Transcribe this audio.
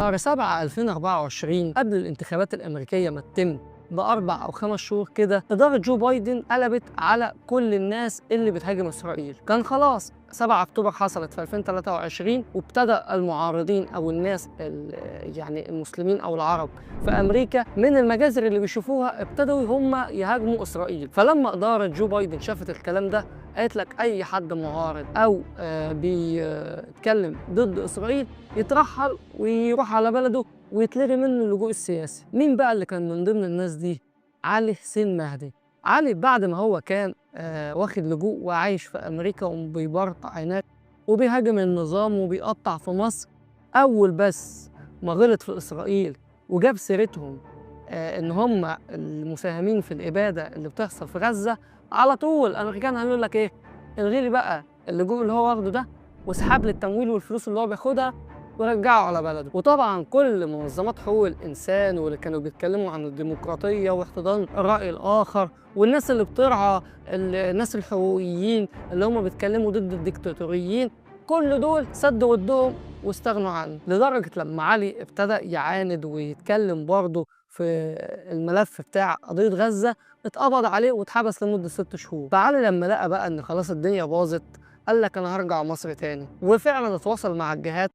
شهر 7 2024 قبل الانتخابات الأمريكية ما تتم ب4 أو 5 شهور كده، إدارة جو بايدن قلبت على كل الناس اللي بتهاجم إسرائيل. كان خلاص 7 أكتوبر حصلت في 2023، وابتدى المعارضين أو الناس يعني المسلمين أو العرب في أمريكا من المجازر اللي بيشوفوها ابتدوا هم يهاجموا إسرائيل. فلما إدارة جو بايدن شافت الكلام ده قالت لك أي حد معارض أو بيتكلم ضد إسرائيل يترحل ويروح على بلده ويتلغي منه اللجوء السياسي. مين بقى اللي كان من ضمن الناس دي؟ علي حسين مهدي. علي بعد ما هو كان واخد لجوء وعايش في أمريكا وبيبرطع هناك وبيهاجم النظام وبيقطع في مصر، أول بس ما غلط في إسرائيل وجاب سيرتهم إن هم المساهمين في الإبادة اللي بتحصل في غزة، على طول الأمريكان قالوا لك إيه؟ الغي لي بقى اللجوء اللي هو واخده ده، واسحب لي التمويل والفلوس اللي هو بياخدها ورجعه على بلده. وطبعا كل منظمات حقوق الإنسان واللي كانوا بيتكلموا عن الديمقراطية واحتضان الرأي الآخر والناس اللي بترعى الناس الحقوقيين اللي هم بيتكلموا ضد الديكتاتوريين، كل دول سدوا ودهم واستغنوا عنه. لدرجة لما علي ابتدى يعاند ويتكلم برضه في الملف بتاع قضية غزة اتقبض عليه واتحبس لمدة 6 شهور. فعلي لما لقى بقى إن خلاص الدنيا باظت قال لك أنا هرجع مصر تاني، وفعلا اتواصل مع الجهات